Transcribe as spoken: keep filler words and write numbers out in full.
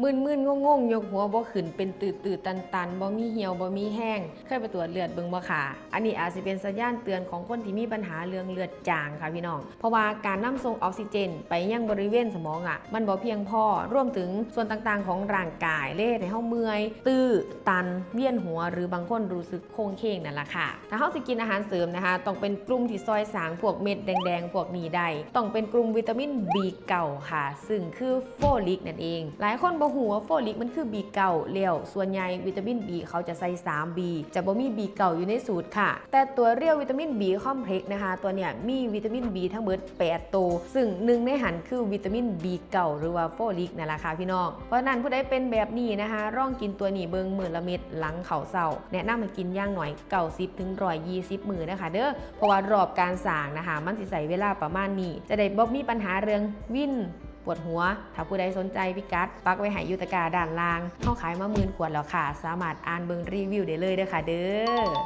มึนๆงงๆ ยกหัวบ่ขึ้น เป็นตื่นๆตันๆ บ่มีเหี่ยวบ่มีแฮง เคยไปตรวจเลือดเบิ่งบ่คะ? อันนี้อาจสิเป็นสัญญาณเตือนของคนที่มีปัญหาเรื่องเลือดจางค่ะพี่น้อง เพราะว่าการนำส่งออกซิเจนไปยังบริเวณสมองอะ มันบ่เพียงพอ รวมถึงส่วนต่างๆของร่างกาย เลยเฮ็ดให้เฮาเมื่อย ตื้อ ตัน เวียนหัว หรือบางคนรู้สึกโคลงเคลงนั่นล่ะค่ะ ถ้าเฮาสิกินอาหารเสริมนะคะ ต้องเป็นกลุ่มที่ซอยสร้างพวกเม็ดแดงๆพวกนี้ได้ ต้องเป็นกลุ่มวิตามิน บีเก้า ค่ะ ซึ่งคือโฟลิกนั่นเอง หลายคนบ่ฮู้ว่าโฟลิกมันคือ บีเก้า แล้วส่วนใหญ่วิตามิน B เขาจะใส่ สาม B จะบ่มี บีเก้า อยู่ในสูตรค่ะ แต่ตัวเรียลวิตามิน B คอมเพล็กซ์นะคะ ตัวเนี้ยมีวิตามิน B ทั้งเบิด แปด ตัว ซึ่งหนึ่งในหั้นคือวิตามิน บีเก้า หรือว่าโฟลิกนั่นล่ะค่ะพี่น้อง เพราะฉะนั้นผู้ใดเป็นแบบนี้นะคะ ลองกินตัวนี้เบิ่ง มื้อละเม็ดหลังเข้าเช้า แนะนำให้กินอย่างน้อย เก้าสิบถึงร้อยยี่สิบมื้อนะคะเด้อ เพราะว่ารอบการสร้างนะคะ มันสิใช้เวลาประมาณนี้ จะได้บ่มีปัญหาเรื่องวิน ปวดหัว ถ้าผู้ใดสนใจพิกัดปักไว้ให้อยู่ตะกร้าด้านล่าง เฮาขายมาหมื่นขวดแล้วค่ะ สามารถอ่านเบิ่งรีวิวได้เลยเด้อค่ะเด้อ